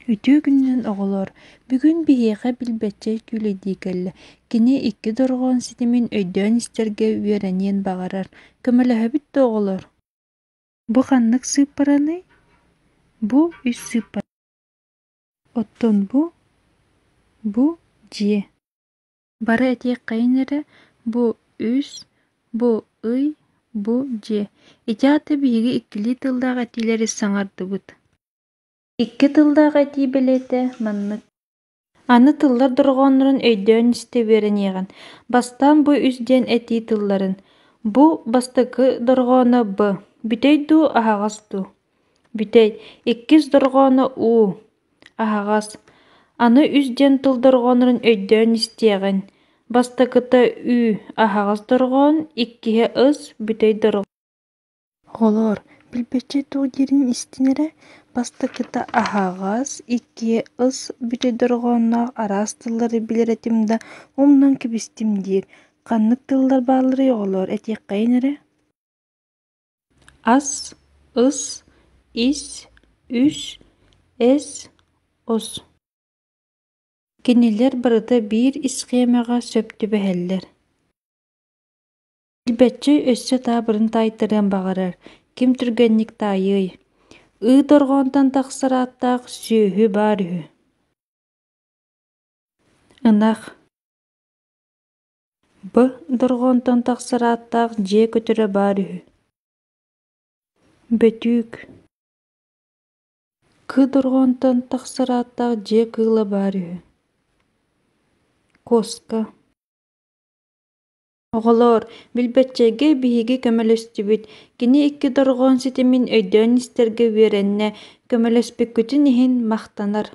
Үтүө күнүнэн оҕолоор, бүгүн биһиэхэ Билбэтчэй күүлэйдии кэллэ. Кини икки дорҕоон ситимин өйдөөн истэргэ үөрэниэн баҕарар. Көмөлөһөбүт дуо оҕолоор? Бу ханнык сыыппараный? Бу үс сыыппара. Оттон бу? Бу дьиэ. Бары этиэххэйин эрэ, бу үс, бу ый, бу дьиэ. Ити аата биһиги иккилии тыллаах этиилэри саҥардыбыт. Икки тыллаах этии бэлиэтэ маннык. Аны тыллар дорҕооннорун өйдөөн истэ үөрэниэҕиҥ. Бастаан бу үс диэн этии тылларын. Бу бастакы дорҕооно «б», бүтэй дуу, аһаҕас дуу? Бүтэй. Иккис дорҕооно «у», аһаҕас. Аны үс диэн тыл дорҕооннорун өйдөөн истиэҕиҥ. Бастакыта «ү» аһаҕас дорҕоон, иккиһэ «ыс» бүтэй дорҕоон. Оҕолоор, Билбэтчэй туох диирин истиҥ эрэ, бастакыта аһаҕас, иккиһэ ыс бүтэй дорҕоонноох араас тыллары билэр этим да, умнан кэбистим диир. Ханнык тыллар баалларый оҕолоор, этиэххэйин эрэ Ас, ыс, ис, үс, эс, ос. Кинилэр барыта биир исхиэмэҕэ сөп түбэһэллэр. Билбэтчэй өссө таабырын таайтарыан баҕарар, ким түргэнник таайыай: «Ыы дорҕоонтон тахсар ааттаах сүөһү баар үһү Ынах Б дорҕоонтон тахсар ааттаах дьиэ көтөрө баар үһү Бөтүүк К дорҕоонтон тахсар ааттаах дьиэ кыыла баар үһү Куоска Оҕолоор, Билбэтчэйгэ биһиги көмөлөстүбүт, кини икки дорҕоон ситимин өйдөөн истэргэ үөрэннэ, көмөлөспүккүтүн иһин махтанар.